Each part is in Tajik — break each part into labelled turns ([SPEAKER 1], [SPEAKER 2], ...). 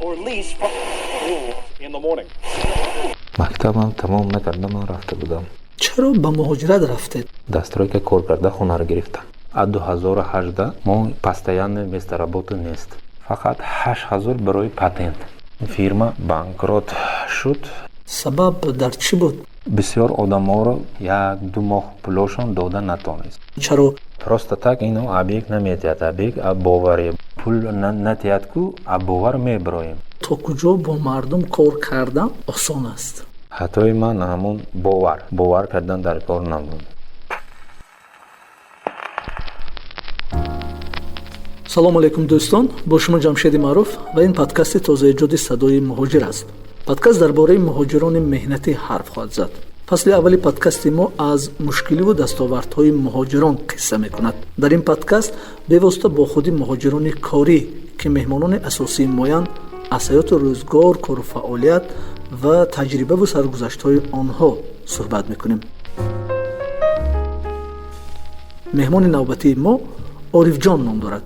[SPEAKER 1] or lease from in the morning.
[SPEAKER 2] Мактабам тамом накарда ман рафта будам.
[SPEAKER 3] Чаро ба муҳоҷират рафтед?
[SPEAKER 2] Дар стройка кор карда, хонаро гирифтам. Аз 2018 мо постоянное место работы нест, фақат 8000 барои патент. Фирма банкрот шуд.
[SPEAKER 3] Сабаб дар чӣ буд?
[SPEAKER 2] Бисёр одаморо 1-2 моҳ пулошон дода натонист.
[SPEAKER 3] Чаро?
[SPEAKER 2] Просто так ино объект наметиҳад. Объект боварӣ пул натиҳад ку, бовар мебироем.
[SPEAKER 3] То куҷо бо мардум кор кардан осон аст?
[SPEAKER 2] Хатои ман ҳамун бовар кардан дар кор набуд.
[SPEAKER 3] Салому алайкум, дӯстон, бо шумо Ҷамшеди Маъруф ва ин подкасти тозаэҷоди «Садои муҳоҷир» аст. Подкаст дар бораи муҳоҷирони меҳнатӣ ҳарф хоҳад зад. Фасли аввали подкасти мо аз мушкиливу дастовардҳои муҳоҷирон қисса мекунад. Дар ин подкаст бевосита бо худи муҳоҷирони корӣ, ки меҳмонони асосии моянд, аз ҳаёту рӯзгор, кору фаъолият ва таҷрибаву саргузаштҳои онҳо суҳбат мекунем. Меҳмони навбатии мо Орифҷон ном дорад.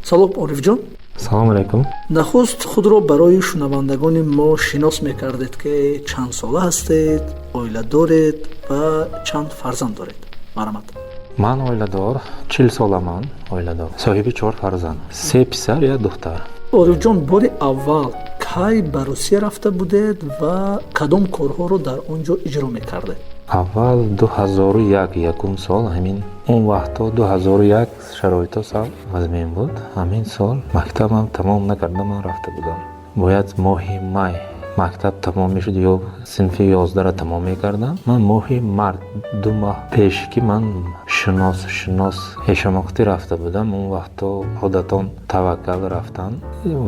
[SPEAKER 3] Салом, Орифҷон.
[SPEAKER 2] Салому алайкум.
[SPEAKER 3] Нахуст худро барои шунавандагони мо шинос мекардед, ки чанд сола ҳастед, оила доред ва чанд фарзанд доред. Марҳамат.
[SPEAKER 2] Ман оиладор, 40 сола, ман оиладор, соҳиби чор фарзанд: се писар, як духтар.
[SPEAKER 3] Орифҷон, бори аввал кай ба Русия рафта будед ва кадом корҳоро дар он ҷо иҷро мекардед?
[SPEAKER 2] Аввал 2001, якум сол. Ҳамин он вақтҳо, 2001, шароито сал вазмин буд. Ҳамин сол мактабам тамом накарда ман рафта будам. Бояд моҳи май мактаб тамом мешуд ё синфи 11-ра тамом мекардам. Ман моҳи март, 2 моҳ пеш ки ман шинос ҳешамоқти рафта будам. Он вақтҳо одатон таваккал рафтан,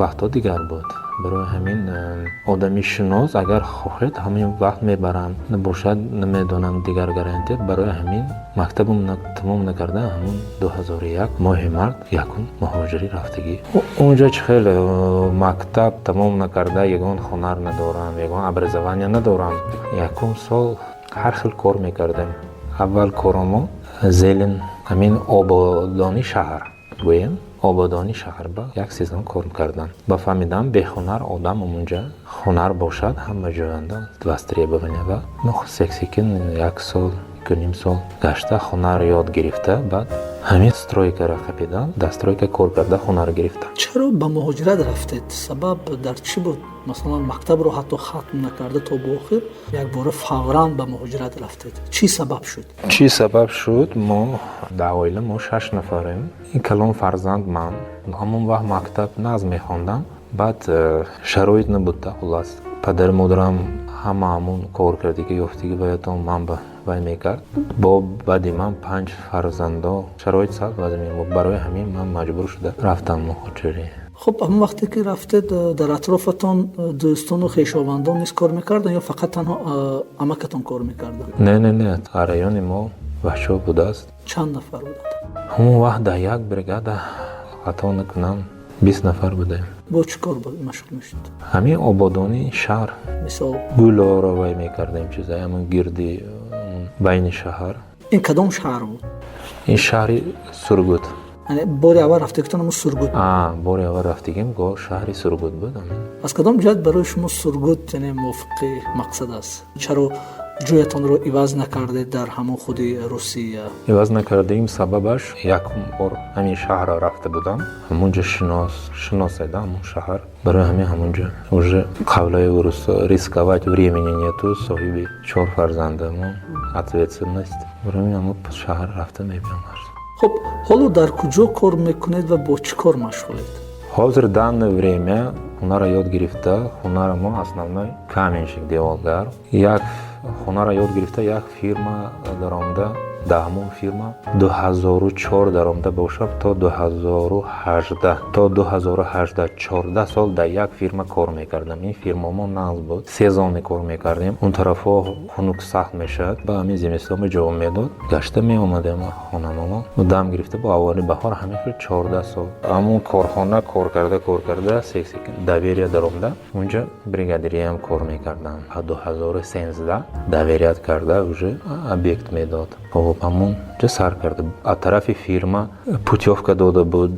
[SPEAKER 2] вақтҳо дигар буд. Барои ҳамин одами шинос агар хоҳед, ҳамин вақт мебаранд, набошад, намедонам, дигар гарантия. Барои ҳамин мактабам тамом накарда, ҳамун 2001 моҳи март якум муҳоҷирӣ рафтагӣ. Онҷо чӣ хел мактаб тамом накарда, ягон ҳунар надорам, ягон образование надорам. Якум сол ҳар хел кор мекардем. Аввал коромо зелен, ҳамин ободони шаҳр гӯем, ободони шаҳр ба як сезон кор кардам. Ба фаҳмидам, беҳунар одам омунҷа, ҳунар бошад, ҳама ҷоянда востребования. Ва сексикин як сол, 1.5 сол гашта, ҳунар ёд гирифта, баъд ҳамин стройкаро қапидам, дар стройка кор карда, ҳунар гирифтам.
[SPEAKER 3] Чаро ба муҳоҷират рафтед? Сабаб дар чӣ буд? Масалан, мактабро ҳатто хатм накарда то ба охир якбора фавран ба муҳоҷират рафтед. Чӣ сабаб шуд?
[SPEAKER 2] Чӣ сабаб шуд? Мо дар оила мо шаш нафарем. Ин калон фарзанд ман. Ҳамон вақт мактаб нағз мехондам, баъд шароит набуд да. Хуллас, падару модарам ҳама ҳамун кор кардагӣ, ёфтагӣ ваятон ман ба вай мекард. Бо баъди ман панҷ фарзандо, шароит сахт вазмин буд. Барои ҳамин ман маҷбур шуда рафтам муҳоҷирӣ.
[SPEAKER 3] Хуб, ҳамон вақте ки рафтед, дар атрофатон дӯстону хешовандон низ кор мекарданд ё фақат танҳо амакатон кор мекарданд?
[SPEAKER 2] Не, не, не, райони мо бачаҳо будааст.
[SPEAKER 3] Чанд нафар буданд?
[SPEAKER 2] Ҳамон вақт дар як бригада, хато накунам, 20 нафар будем.
[SPEAKER 3] Бо чӣ кор машғул мешуд?
[SPEAKER 2] Ҳамин ободонии шаҳр.
[SPEAKER 3] Мисол?
[SPEAKER 2] Гулоро вай мекардем, чиза, ҳамун гирди байни шаҳр.
[SPEAKER 3] Ин кадом шаҳр буд?
[SPEAKER 2] Ин шаҳри Сургут.
[SPEAKER 3] Яъне бори аввал рафтагитон ҳамун Сургут?
[SPEAKER 2] Бори аввал рафтагим го шаҳри Сургут буд ҳамин.
[SPEAKER 3] Аз кадом ҷиҳат барои шумо Сургут, яъне, мувофиқи мақсад аст? Чаро ҷоятонро иваз накардед дар ҳамон худи Русия?
[SPEAKER 2] Иваз накардаим, сабабаш якум бор ҳамин шаҳрро рафта будам, ҳамунҷо шиносайда ҳамун шаҳр. Барои ҳамин ҳамунҷо уже, қавлаи урусо, рисковать времени нету, соҳиби чор фарзандамо, ответственность. Барои ҳамин ҳамун шаҳр рафта мебиём.
[SPEAKER 3] Хуб, ҳоло дар куҷо кор мекунед ва бо чӣ кор машғулед?
[SPEAKER 2] Ҳозир, данное время, ҳунарро ёд гирифта, ҳунаро мо основной каменщик, деволгар. Як ҳунарро ёд гирифта, як фирма даромада. Дар ҳамон фирма 2004 даромада бошам то 2018, то 2018, 14 сол дар як фирма кор мекардам. Ин фирмамо нағз буд, сезонный кор мекардем. Он тарафҳо хунук сахт мешавад, ба ҳамин зимистомо ҷавоб медод, гашта меомадем хонамомо, дам гирифта, бо аввали баҳор. Ҳамин хел 14 сол ҳамон корхона кор карда, кор карда, доверие даромада, унҷа бригадириям кор мекардам. 2013 доверять карда, уже объект медод. Хоб, ҳамон ҷа сар карда, аз тарафи фирма путёвка дода буд.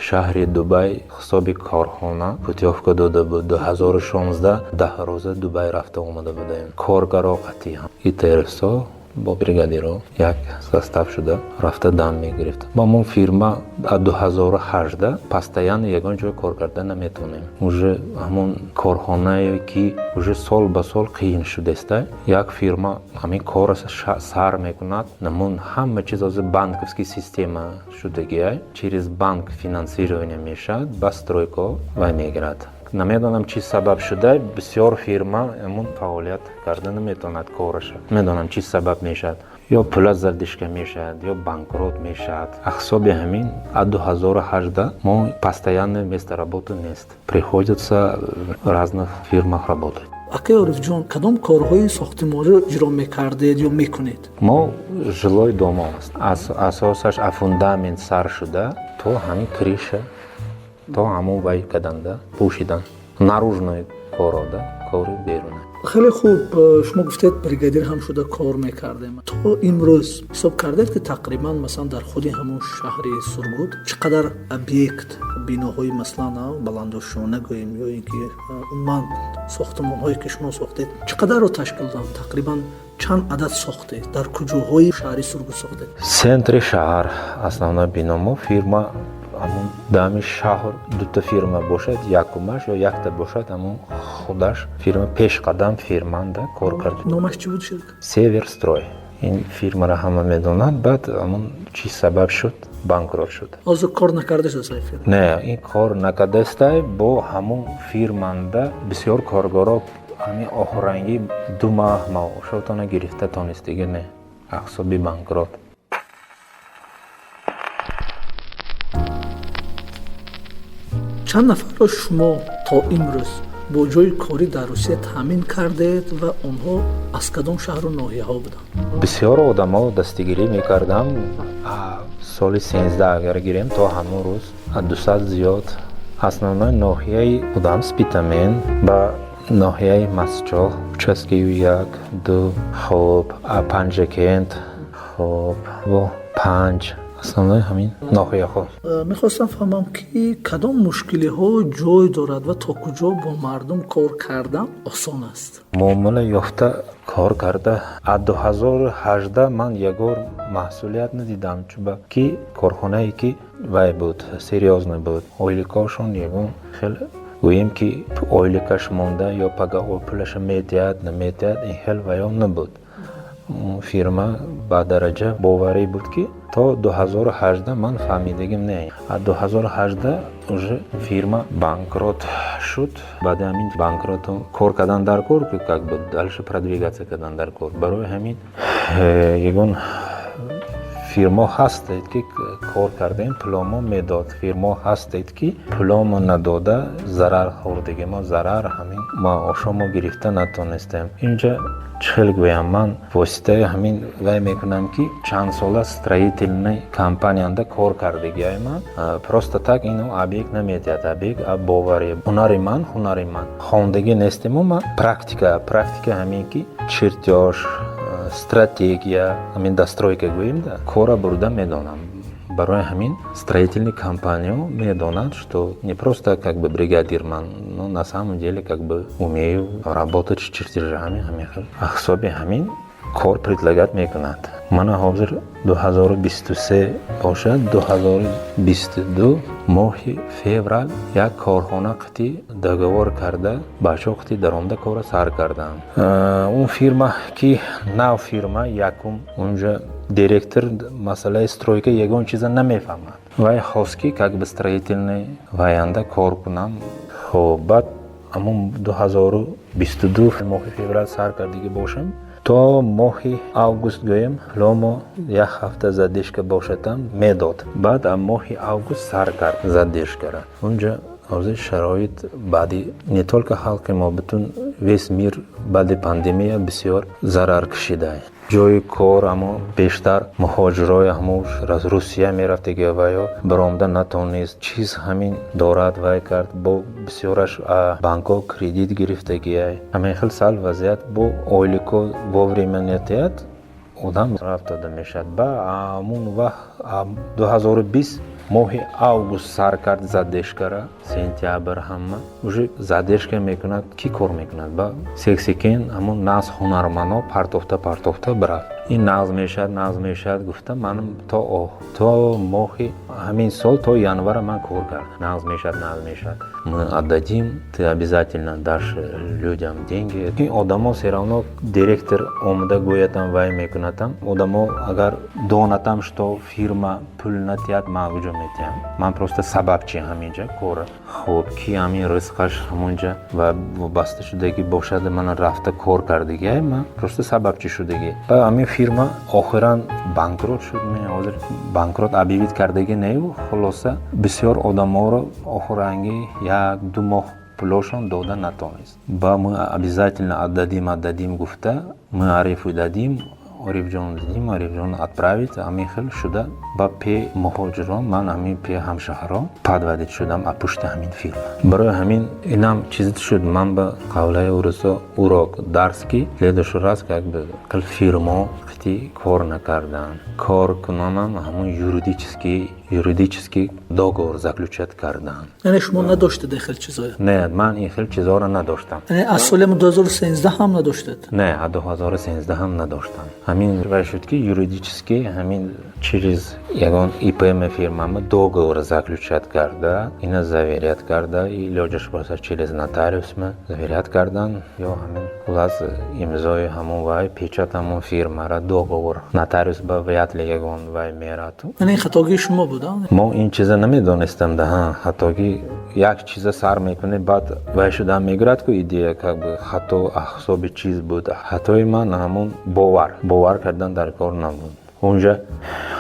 [SPEAKER 2] Шаҳри Дубай ҳисоби корхона путёвка дода буд. 2016 10 рӯза Дубай рафта омада будаем. Коргаро қатъи ИТРСо бо бригадиро як состав шуда рафта дам мегирифт. Ба мо фирма аз 2018 постоянно ягон ҷой кор карда наметавонем. Уже ҳамон корхонае ки уже сол ба сол қиин шудеста, як фирма ҳамин корро сар мекунад. Намун ҳама чиз ҳозир банковский система шудагиай, через банк финансирование мешавад, ба стройка вай мегирад. Намедонам, чӣ сабаб шуда, бисёр фирма ҳамун фаъолият карда наметавонад кораша. Намедонам, чӣ сабаб мешавад: ё пула задержка мешавад, ё банкрот мешавад. Ҳисоби ҳамин аз 2018 мо постоянное место работы нест, приходится в разных фирмах работать.
[SPEAKER 3] Акаи Орифҷон, кадом корҳои сохтимониро иҷро мекардед ё мекунед?
[SPEAKER 2] Мо жилой домо аст, асосаш а фундамент сар шуда то ҳамин крыша, то ҳамон вай карданда, пӯшидан, наружной корода, кори беруна.
[SPEAKER 3] Хеле хуб. Шумо гуфтед, бригадир ҳам шуда кор мекардем. То имрӯз ҳисоб кардед, ки тақрибан, масалан, дар худи ҳамон шаҳри Сургут чӣ қадар объект, биноҳои, масалан, баландошёна гӯем ё ин ки умуман сохтмонҳое ки шумо сохтед, чӣ қадарро ташкил доданд? Тақрибан чанд адад сохтед, дар куҷоҳои шаҳри Сургут сохтед?
[SPEAKER 2] Центри шаҳр основной бино. Мо фирма ҳамун дами шаҳр дута фирма бошад, якумаш ё якта бошад, ҳамун худаш фирма пешқадам фирманда кор кард.
[SPEAKER 3] Номаш чӣ буд ширкат?
[SPEAKER 2] «Северстрой». Ин фирмаро ҳама медонанд. Баъд ҳамун чӣ сабаб шуд, банкрот шуд.
[SPEAKER 3] Ҳозир кор накардааст фирма?
[SPEAKER 2] Не, ин кор накардастай. Бо ҳамун фирманда бисёр коргаро ҳамин охирангӣ 2 маҳ маошотона гирифта тонистиги не, ҳисоби банкрот.
[SPEAKER 3] Чанд нафарро шумо то имрӯз бо ҷойи корӣ дар Русия таъмин кардед ва онҳо аз кадом шаҳру ноҳияҳо буданд?
[SPEAKER 2] Бисёр одамо дастгирӣ мекардам. Соли 13 агар гирем, то ҳамон рӯз аз 200 зиёд. Основной ноҳияи худам Спитамен ба ноҳияи Мастчоҳ, участкаи як, ду, хоб, Панҷакент, хоб, во панҷ, основной ҳамин ноҳияҳо.
[SPEAKER 3] Мехостам фаҳмам, ки кадом мушкилиҳо ҷой дорад ва то куҷо бо мардум кор кардан осон аст?
[SPEAKER 2] Муомила ёфта кор карда, аз 2018 ман ягон маҳсулият надидам, чуба ки корхонае ки вай буд, серьёзный буд. Ойликошон ягон хел, гӯем ки ойликаш монда ё пага пулаша медиҳад, наметиҳад, ин хел ваён набуд. Фирма ба дараҷа боварӣ буд, ки то 2018 ман фаҳмидагим не. Аз 2018 уже фирма банкрот шуд. Баъди ҳамин банкроту кор кардан дар кор, как бы дальше продвигаться кардан дар кор. Барои ҳамин ягон фирмо ҳастед, ки кор кардем, пуломо медод, фирмо ҳастед, ки пуломо надода, зарар хӯрдагӣ. Мо зарар ҳамин маошомо гирифта натонистем. Инҷа чӣ хел гӯям, ман воситаи ҳамин вай мекунам, ки чанд сола строительный компанияда кор кардагиай. Ман просто так ино объект наметиҳад. Объект боварӣ, ҳунари ман хондагӣ нестему, ман практика ҳамин ки чертёж, стратегия, ҳамин достройка гӯем да, кора бурда медонам. Барои ҳамин строительный компания медонад, что не просто как бы бригадир ман, но на самом деле как бы умею работать с чертежами. Ҳамин хел ҳисоби ҳамин кор предлагать мекунад. Мана ҳозир 2023 бошад, 2022 моҳи феврал як корхона қити договор карда, бачаҳо қити даромада кора сар карданд. Он фирма ки нав фирма якум, унҷа директор масъалаи стройка ягон чиза намефаҳмад. Вай хост, ки как бы строительный ваянда кор кунам. Хоб, баъд ҳамон 2022 моҳи феврал сар кардагӣ бошам, то моҳи август гӯем, ломо як ҳафта задержка бошадам медод. Баъд аз моҳи август сар кард задержкара. Унҷа ҳозир шароит баъди не только халқи мо, бутун весь мир баъди пандемия бисёр зарар кашида. Ҷои кор амо бештар муҳоҷирои ҳамо аз Русия мерафтаги ва ё баромада натонист, чиз ҳамин дорад, вай кард, бо бисёраш банкҳо кредит гирифтагиай. Ҳамин хел сал вазъият, бо ойлико вовремя натиҳад, одам рафтода мешавад. Ба ҳамун вақт 2020 Моҳи август сар кард задержкара, сентябр ҳама уже задержка мекунад. Кӣ кор мекунад? Ба сексекен ҳамон нағз ҳунармандо партофта партофта бирафт. Ин нағз мешавад, нағз мешавад гуфта, манам то моҳи ҳамин сол, то январа ман кор кардам. Нағз мешавад, нағз мешавад, мы отдадим, ты обязательно дашь людям деньги. Ин одамо все равно директор омада гӯятам, вай мекунатам. Одамо агар донатам, что фирма пул натиҳад, ман куҷо метиҳам? Ман просто сабабчи ҳаминҷа кора. Хуб, ки ҳамин ризқаш ҳамонҷа ва вобаста шудагӣ бошад, мана рафта кор кардагиай, ман просто сабабчӣ шудагӣ. Ба ҳамин фирма охиран банкрот шуд. Мен ҳозир банкрот объявить кардагӣ нею, хулоса, бисёр одаморо охиранги 1-2 моҳ пулошон дода натонист. Ба мы обязательно отдадим, отдадим гуфта, мы Арифу дадим, Орифҷон дидим, Орифҷон отправить. Ҳамин хел шуда, ба пе муҳоҷирон, ман ҳамин пе ҳамшаҳрон подводить шудам аз пушти ҳамин фирма. Барои ҳамин инам чиз шуд ман ба қавлаи урусо урок, дарс, ки следующий раз как бы хел фирмо қити кор накардан. Кор кунонам, ҳамон юридический договор заключать кардан.
[SPEAKER 3] Яъне шумо надоштед ин хел чизоя?
[SPEAKER 2] Не, ман ин хел чизоро надоштам.
[SPEAKER 3] Яъне аз соли 2013 ҳам надоштед?
[SPEAKER 2] Не, аз 2013 ҳам надоштам. Ҳамин вай шуд, ки юридически ҳамин через ягон ИП фирмама договор заключать карда, ина заверять карда, илоҷаш боса через нотариусма заверять кардан ё ҳамин хулас имзои ҳамон вай, печать ҳамон фирмара, договор нотариус ба вряд ли ягон вай мерату.
[SPEAKER 3] Яъне ин хатогии шумо буд?
[SPEAKER 2] Мо ин чиза намедонистам да. Ҳа, хатогӣ як чиза сар мекунӣ, баъд вай шуда мегирад ку идея, как бы хато ҳисоби чиз буд. Хатои ман ҳамон бовар кардан дар кор набуд. Унҷа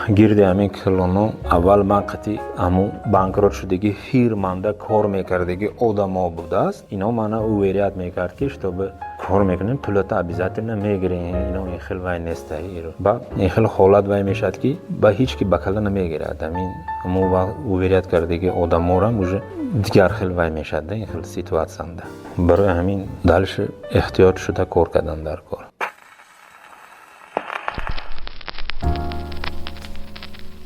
[SPEAKER 2] гирди ҳамин килоно аввал ман қати ҳамун банкрот шудагӣ фирманда кор мекардагӣ одамо будааст. Ино мана уверять мекард, ки чтобы кор мекунем, пулата обязательно мегирем. Ино ин хел вай неста. Ба ин хел ҳолат вай мешавад, ки ба ҳеҷ ки ба кала намегирад. Ҳамин ҳамун уверять кардагӣ одаморам уже дигар хел вай мешавад ин хел ситуатсияда. Барои ҳамин дальше эҳтиёт шуда кор кардан дар кор.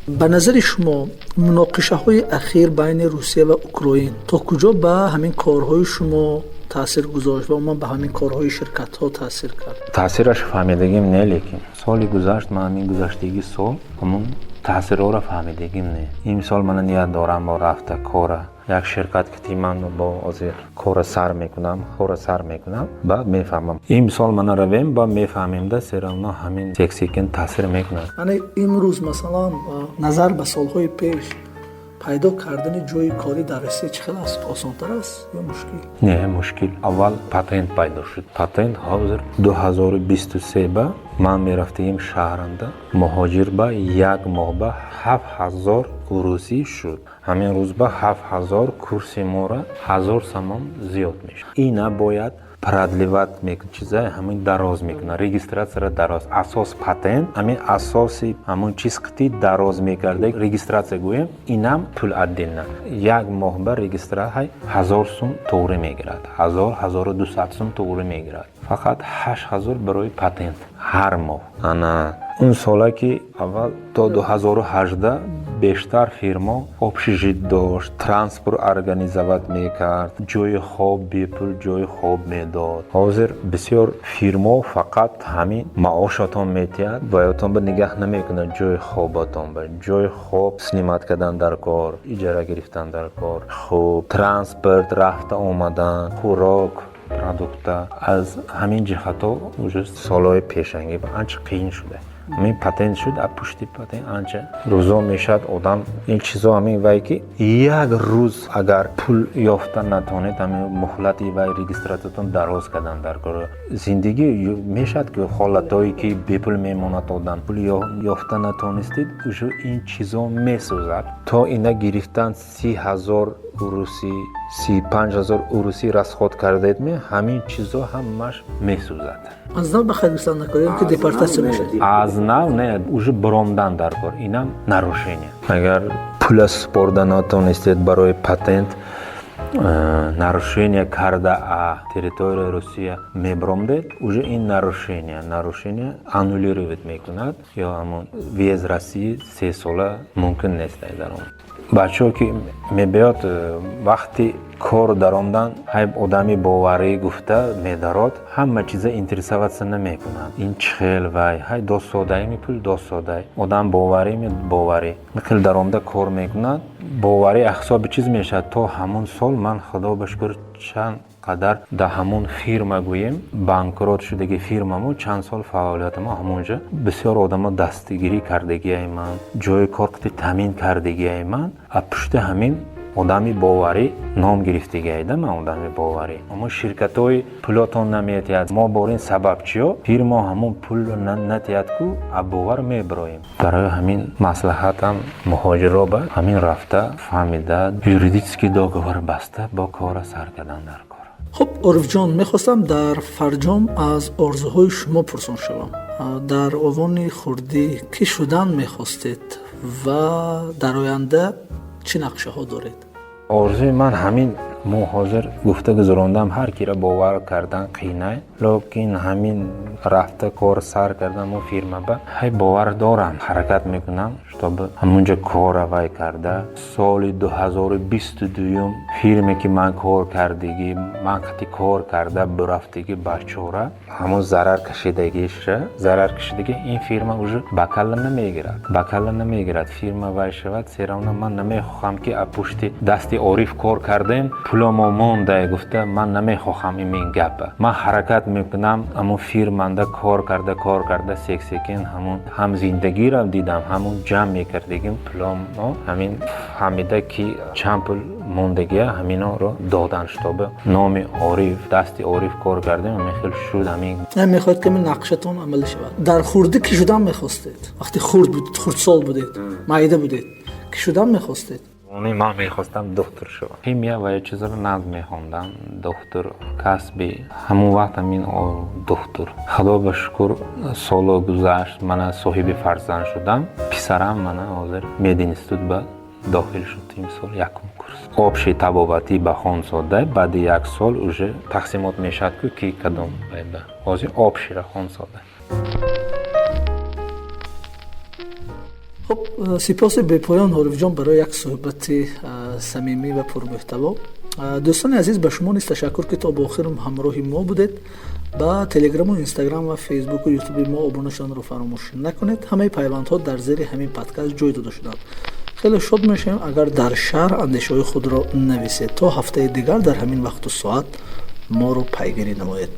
[SPEAKER 3] Ба назари шумо, муноқишаҳои ахир байни Русия ва Украин то куҷо ба ҳамин корҳои шумо таъсир гузошт ва умуман ба ҳамин корҳои ширкатҳо таъсир кард?
[SPEAKER 2] Таъсираш фаҳмидагим не, лекин соли гузашт, ман ҳамин гузаштагӣ сол ҳамун таъсирҳоро фаҳмидагим не. Имсол мана ният дорам бо рафта кора як ширкат ки ман бо ҳозир кора сар мекунам, ба мефаҳмам. Имсол мана равем, ба мефаҳмем да, все равно ҳамин сексикин таъсир мекунад.
[SPEAKER 3] Яъне имрӯз, масалан, назар ба солҳои пеш, пайдо кардани ҷойи корӣ дар Россия чӣ хел аст? Осонтар аст ё мушкил?
[SPEAKER 2] Не, мушкил. Аввал патент пайдо шуд. Патент ҳозир 2023 ба ман мерафтагим шаҳранда, муҳоҷир ба як моҳ ба 7000 урусӣ шуд. Ҳамин рӯз ба 7000 курси мора 1000 сомон зиёд мешуд. Ина бояд продлевать мекунад, чиза ҳамин дароз мекунад, регистратсияро дароз. Асос патент, ҳамин асоси ҳамон чиз қити дароз мекарда регистратсия гӯем, инам пул отдельно. Як моҳ ба регистратсия 1000 сум туғрӣ мегирад, 1000, 1200 сум туғрӣ мегирад. Фақат 8000 барои патент ҳар моҳ. Ана он сола ки аввал то 2018 бештар фирмо общежит дошт, транспорт организовать мекард, ҷои хоб бепул, ҷои хоб медод. Ҳозир бисёр фирмо фақат ҳамин маошатон метиҳад, ваётон ба нигаҳ намекунад ҷои хоботон. Ба ҷои хоб снимать кардан дар кор, иҷара гирифтан дар кор, хуб, транспорт, рафта омадан, хӯрок, продукта. Аз ҳамин ҷиҳатҳо уже солҳои пешангӣ анча қиин шуда. Ҳамин патент шуд, а пушти патент анча рӯзо мешавад одам ин чизо. Ҳамин вай ки як рӯз агар пул ёфта натонед, ҳамин муҳлати вай регистратсиятон дароз кардан дар кор. Зиндагӣ мешавад ки ҳолатҳое ки бепул мемонад одам, пул ёфта натонистед, уже ин чизо месӯзад. То ина гирифтан 30 000 урусӣ, 35 000 урусӣ расход кардед, ме ҳамин чизо ҳамаш месӯзад.
[SPEAKER 3] Аз нав ба хайр гирифтан накор ки депортатсия мешавад?
[SPEAKER 2] Аз нав не, уже биромдан дар кор, инам нарушение. Агар пула супорда натонистед барои патент, нарушение карда а территорияи Русия мебромдед, уже ин нарушение аннулировать мекунад ё ҳамон въезд России 3 сола мумкин нест дар он. Бачаҳо ки мебиёд, вақти кор даромдан, ҳай одами боварӣ гуфта медарод, ҳама чиза интересоваться намекунад. Ин чӣ хел вай, ҳай досодаими пул досодай, одам боварими боварӣ хел даромда кор мекунад, боварӣ ҳисоби чиз мешавад. То ҳамун сол ман, худо ба шукр, чанд қадар дар ҳамун фирма, гӯем, банкрот шудаги фирмамо, чанд сол фаъолиятамо ҳамонҷа бисёр одамо дастгирӣ кардагиай ман, ҷои кор қити таъмин кардагиай ман. А пушти ҳамин одами боварӣ ном гирифтагиайда ман одами боварӣ. Ҳамон ширкатҳои пулотон наметиҳад, мо бор ин сабабчиё фирма ҳамон пул натиҳад ку а бовар мебироем. Барои ҳамин маслиҳатам муҳоҷиро ба ҳамин рафта, фаҳмида, юридический договор баста, бо кора сар кардан дар кор.
[SPEAKER 3] Хуб, Орифҷон, мехостам дар фарҷом аз орзуҳои шумо пурсон шавам. Дар овони хурдӣ кӣ шудан мехостед ва дар оянда чӣ нақшаҳо доред?
[SPEAKER 2] Орзуи ман ҳамин мо ҳозир гуфта гузарондам, ҳар киро бовар кардан қийнай, лекин ҳамин рафта кор сар кардан мо фирма ба ҳай бовар дорам, ҳаракат мекунам, чтобы ҳамунҷа кора вай карда. Соли 2022 фирме ки ман кор кардагӣ, ман қати кор карда бурафтагӣ бачора, ҳамун зарар кашидагиша, зарар кашидагӣ ин фирма уже ба калла намегирад, ба калла намегирад. Фирма вай шавад, всё равно ман намехоҳам ки а пушти дасти Ориф кор кардем, пуломо мондай гуфта, ман намехоҳам ин гапа. Ман ҳаракат мекунам, ҳамун фирманда кор карда, кор карда, сек секин ҳамун ҳам зиндагиро дидам, ҳамун ҷамъ мекардагим пуломо, ҳамин фаҳмида ки чанд пул мондагия, ҳаминоро додан, чтобы номи Ориф, дасти Ориф кор кардем, ҳамин хел шуд ҳамин.
[SPEAKER 3] Мехоҳед ки нақшатон амалӣ шавад. Дар хурдӣ кӣ шудан мехостед? Вақте хурд буд, хурдсол будед, майда будед, кӣ шудан мехостед?
[SPEAKER 2] Ман мехостам духтур шавам. Химия ва ё чизро нағз мехондам, духтур касби ҳамон вақт ҳамин духтур. Худо ба шукр, соло гузашт, мана соҳиби фарзанд шудам. Писарам мана ҳозир мединститут ба дохил шуд, имсол якум курс. Общий табобатӣ ба хон сода, баъди як сол уже тақсимот мешавад ку ки кадом ба ҳозир общий ра хон сода.
[SPEAKER 3] Хуб, сипоси бепоён, Орифҷон, барои як суҳбати самимӣ ва пурмуҳтаво. Дӯстони азиз, ба шумо низ ташаккур, ки то ба охир ҳамроҳи мо будед. Ба Телеграму Инстаграм ва Фейсбуку Ютуби мо обуна шуданро фаромӯш накунед. Ҳамаи пайвандҳо дар зери ҳамин подкаст ҷой дода шуданд. Хеле шод мешавем, агар дар шарҳ андешаҳои худро нависед. То ҳафтаи дигар дар ҳамин вақту соат моро пайгирӣ намоед.